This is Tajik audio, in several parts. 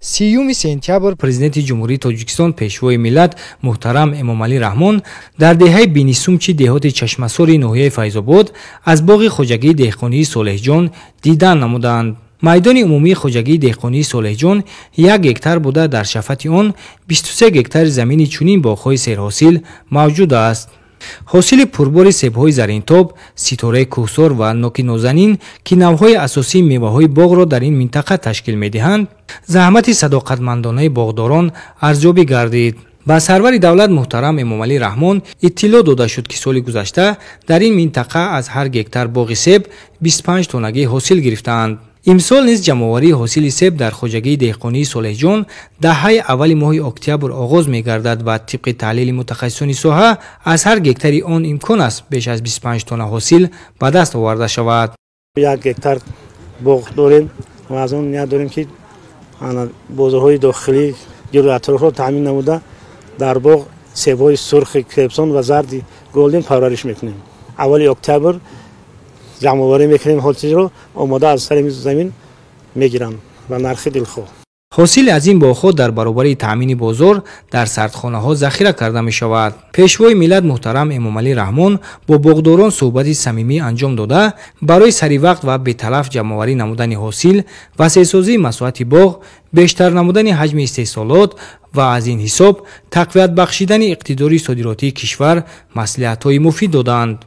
30 сентябр Президенти Ҷумҳурии Тоҷикистон, Пешвои миллат муҳтарам Эмомалӣ Раҳмон дар деҳаи Бинисумчи деҳоти Чашмасори ноҳияи Файзобод аз боғи хоҷагии деҳқонии Солеҳҷон дидан намуданд. Майдони умумии хоҷагии деҳқонии Солеҳҷон 1 гектар буда, дар шафати он 23 гектари замини чунин боғҳои серҳосил мавҷуд аст. Ҳосили пурбори себҳои Заринтоб, Ситораи Кӯҳсор ва ноки Нозанин, ки навъҳои асосии меваҳои боғро дар ин минтақа ташкил медиҳанд, заҳмати садоқатмандонаи боғдорон арзёбӣ гардид. Ба сарвари давлат муҳтарам Эмомалӣ Раҳмон иттилоъ дода шуд, ки соли гузашта дар ин минтақа аз ҳар гектар боғи себ 25 тоннагӣ ҳосил гирифтаанд. Имсол низ ҷамъоварии ҳосили себ дар хоҷагии деҳқонии Солеҳҷон даҳаи аввали моҳи октябр оғоз мегардад ва тибқи таҳлили мутахассисони соҳа аз ҳар гектари он имкон аст беш аз 25 тонна ҳосил ба даст оварда шавад. 1 гектар боғ дорем ва аз он ният дорем, ки бозорҳои дохилӣ, гирду атрофро таъмин намуда, дар боғ себҳои сурхи Крепсон ва зарди Голден парвариш мекунем. Аввали октябр ҷамъоварӣ мекунем, ҳосилро омода аз сари замин мегирам ба нархи дилхоҳ. Ҳосили аз ин боғҳо дар баробари таъмини бозор дар сардхонаҳо захира карда мешавад. Пешвои миллат муҳтарам Эмомалӣ Раҳмон бо боғдорон суҳбати самимӣ анҷом дода, барои саривақт ва беталаф ҷамъоварӣ намудани ҳосил, васеъсозии масоҳати боғ, бештар намудани ҳаҷми истеҳсолот ва аз ин ҳисоб тақвият бахшидани иқтидори содиротии кишвар маслиҳатҳои муфид доданд.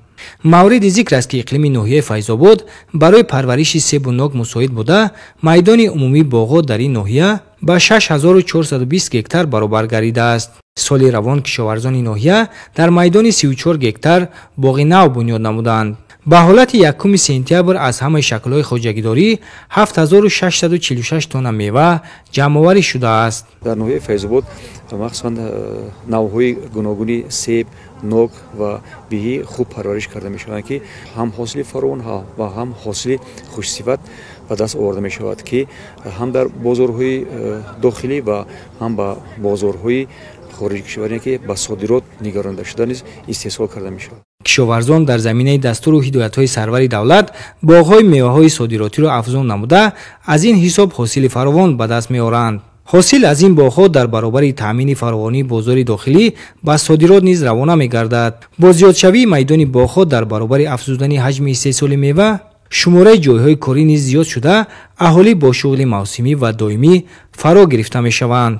Мавриди зикр аст, ки иқлими ноҳияи Файзобод барои парвариши себу нок мусоид буда, майдони умумии боғҳо дар ин ноҳия ба 6420 гектар баробар гардидааст. Соли равон кишоварзони ноҳия дар майдони 34 гектар боғи нав бунёд намуданд. Ба ҳолати 1 сентябр аз ҳамаи шаклҳои хоҷагидорӣ 7646 тонна мева ҷамъоварӣ шудааст. Дар ноҳияи Файзобод махсусан навъҳои гуногуни себ, нок ва биҳӣ хуб парвариш карда мешаванд, ки ҳам ҳосили фаровон ва ҳам ҳосили хушсифат ба даст оварда мешавад, ки ҳам дар бозорҳои дохилӣ ва ҳам ба бозорҳои хориҷи кишваре, ки ба содирот нигаронида шуда, низ истеҳсол карда мешавад. Кишоварзон дар заминаи дастуру ҳидоятҳои сарвари давлат боғҳои меваҳои содиротиро афзун намуда, аз ин ҳисоб ҳосили фаровон ба даст меоранд. Ҳосил аз ин боғҳо дар баробари таъмини фаровонии бозори дохилӣ ба содирот низ равона мегардад. Бо зиёдшавии майдони боғҳо дар баробари афзудани ҳаҷми истеҳсоли мева, шумораи ҷойҳои корӣ низ зиёд шуда, аҳолӣ бо шуғли мавсимӣ ва доимӣ фаро гирифта мешаванд.